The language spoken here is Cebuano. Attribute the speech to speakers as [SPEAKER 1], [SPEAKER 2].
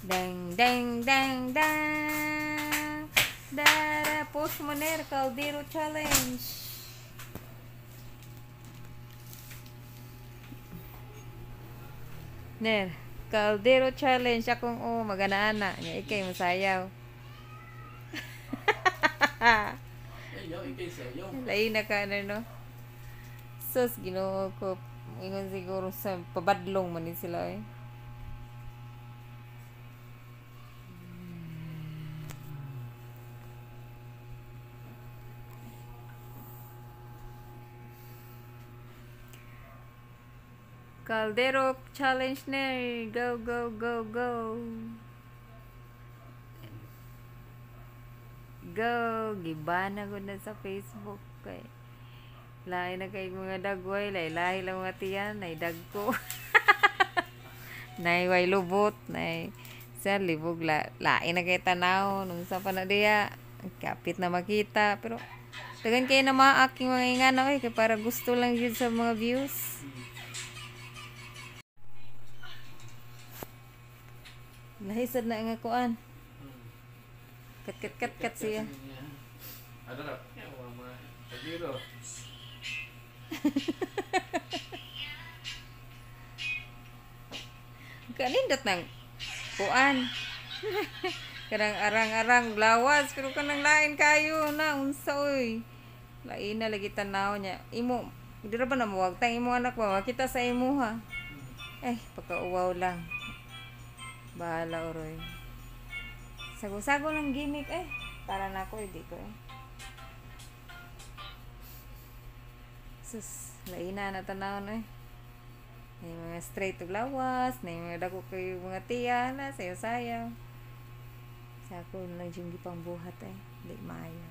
[SPEAKER 1] Dang, dang, dang, dang. Dara, post mo ner, Caldero Challenge. Ner, Caldero Challenge. Akong, oh, magana-ana. Nga, ikay, masayaw. Lain na ka, ano, no? Sus, Ginoo ko. Ingon siguro sa pabadlong man ni sila, eh. Caldero Challenge na. Go, go, go, go. Go. Gibana ko na sa Facebook. Kay. Lahi na kay mga dagway. Lahi-lahi lang mga tiyan. Nay dagko. Nay way lubot. Nay sa libog. Lahi na kay tanaw. Nung sa pa na diya. Kapit na makita. Pero dagan kayo na mga aking mga ingana. Oy, kay para gusto lang yun sa mga views. Lahisad na nga kuan. Kat kat kat kat siya.
[SPEAKER 2] Ano na? Mga kagiro.
[SPEAKER 1] Kanindot nang kuan. Kanang arang-arang lawas pero kanang lain kayo na unsa oy. Lain na lagi tanaw niya. Imo dira ba na muwagtang imo anak ba makita sa imuha. Eh pagkauwaw lang. Bahala oroy. Sago-sago lang gimmick eh. Para na ako, hindi ko eh. Sus, laina na tanaw na eh. May mga straight ug lawas, may mga dako kayo mga tiya na, sayo-sayaw. Sa ako lang yung gipang buhat eh. Hindi maayo.